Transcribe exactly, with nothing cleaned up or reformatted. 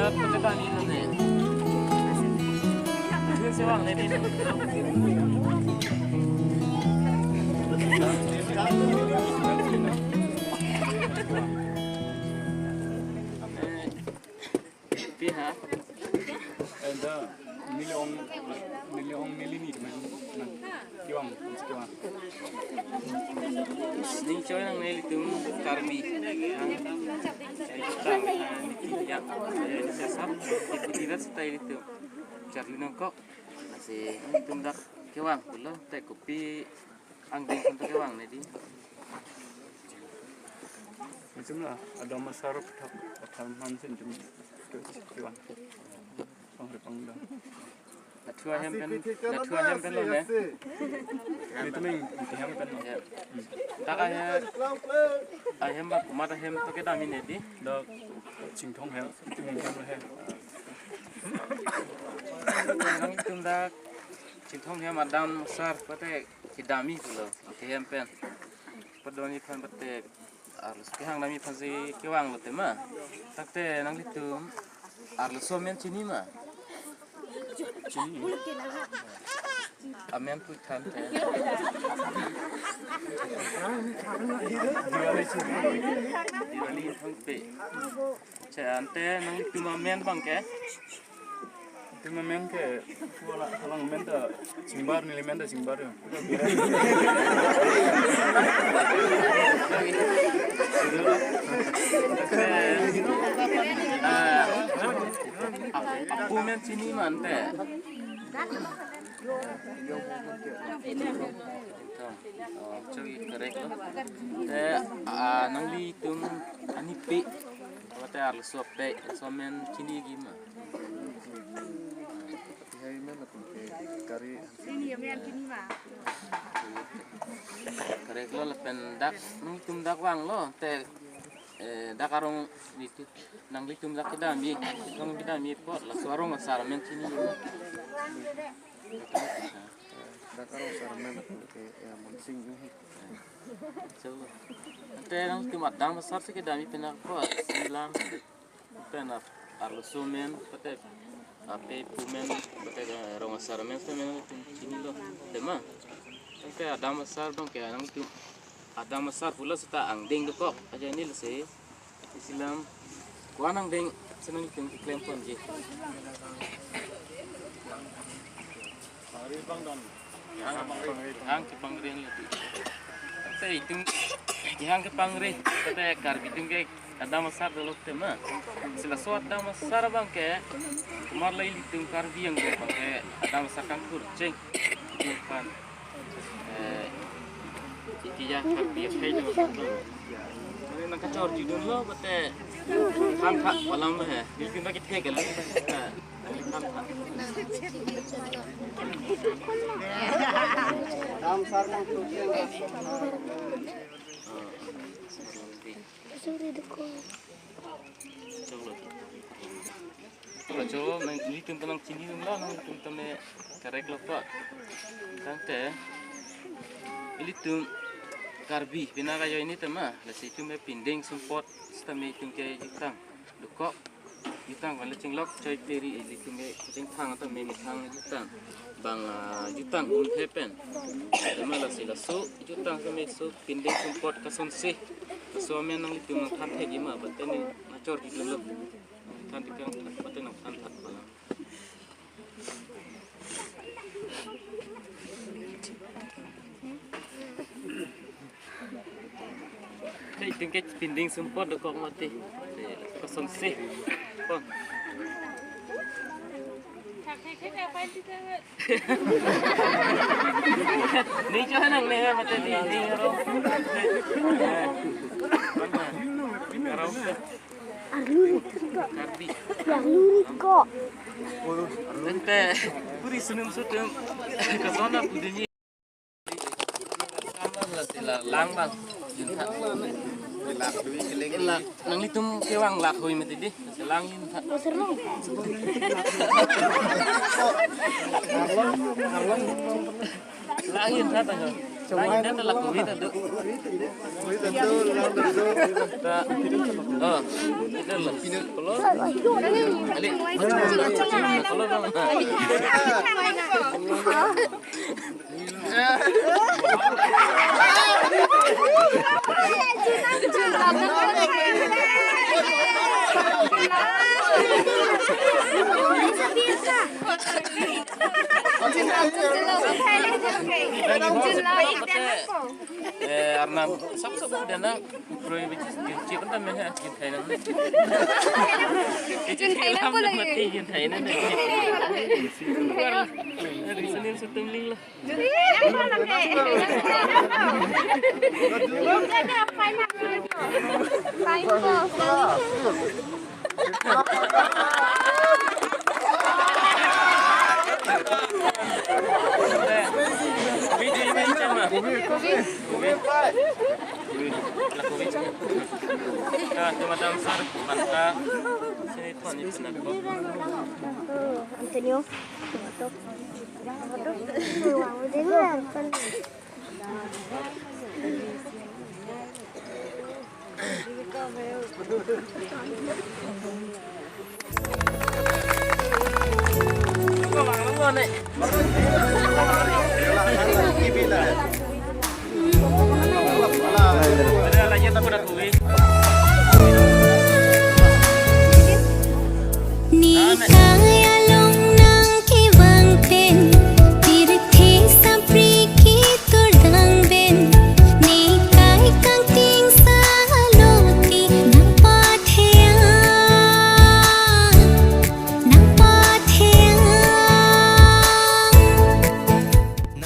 Pi ha? Enda neli ong, neli ong neli ni teman. Kevang, kevang. Ning choi nang nelitum Karbi. Ya, ya, sasap. Iputirat style itu. Charli nangkok. Lasi tum dak kevang pulo, te kopi angdeng pon ta kevang ne di. Macam la, Adam Asar thak, thak man sen tum kevang. Pang re pang dam. Lathua hem pen, lathua hem pen lo ne. Nelitum iti hem pen lo. Ya. Dak ahem, ahem ba komat ahem to kedam ne di. Dak Chinthong hem, Chinthong hem lo he. Nangtum dak Chinthong hem Adam Asar pate kedam pulo. Iti hem pen. Padoni phan pate arloso kehang damji aphansi kevang lo tema. Tangte nanglitum arloso amen chini ma? Chini. Amen pu than te. Diwali Inthongpi. Che, ante nanglitum amen abang ke? Itum amen ke, wala, alang amen ta Chingbar, neli amen ta Chingbar ya. Ah, apu amen chini ma ante? Oh, choi, correct lo. Te, ah, nanglitum anipi. Mate arloso pe, arloso amen chiniji ma? Hai amen apun ke kari. Neli amen chini ma? Correct lo lapen dak, nangtum dak vanglo, te, eh, dak arong nelitum, nanglitum dak kedamji, arong kedamji apot, laso arong asar amen chiniji ma? Dak arong asar amen apun ke, ya, Mansing Inghi. Chalo. Ante nangtum Adam Asar si kedamji pen ako, silam pen ap-, arloso amen, pate ape pu amen, pate, eh, rong asar amen, si amen nangtum chinilo. Tema. Ante Adam Asar abang ke nangtum Adam Asar pulo seta angdeng dokok ajoine lasi. Isilam ko-an angdeng si nangtum keklem ponji. Kehang kepangri lagi. Te itum kehang kepangri, te Karbi atum ke Adam Asar dolo tema. Si laso Adam Asar abang ke, komat la ilitum Karbi angbong abang ke Adam Asar kangkur cheng. Itum pan. Eh, iti ya Karbi akhai do. Nangkachorjidunlo, pate than thak alam he. Ilitum ta kethek kali. Than thak. Adam Asar nang tuh. Sorry, deko. Laso nang ilitum penang chinidunlo, nangtum tame correct lo pa. Tangte ilitum Karbi pina kajoine tema, lasi itum pindeng sumpot, sitame itum kejutang dokok, jutang pen le chinglok choi peri, ilitum kechingthang tame methang jutang. Bang, ah, jutang un he pen. Tema lasi laso jutang tame laso pindeng sumpot kasonsi. Laso amen nanglitum nangthan thekji ma, pate nangchorjidunlo. Than tekang, pate nangthan thak pala. Te itum kepindeng sumpot dokok mati. Kasonsi. Pon. Ni jo nang ne mati di ni ro. Ro. Arlu ni ko. Karbi. Arlu ni ko. Ente puri sunum sutum. Kasona pudini. Lang bang. Lak, nanglitum kevang lak hui mati di. Lang lin tha. Lang lin tha ta. Dah, ini dah laku, ini dah. Dah. Oh, ini dah lah. Kalau, ali. Kalau dong. Eh, Arnam, sab sab dana, prohibit, chip, chip, entah meh, chip, thai nam. Chip, thai nam, boleh. Chip, thai nam. Reasoning setemling lah. Madam sir, manta sini tuan ini penakut. Antonio.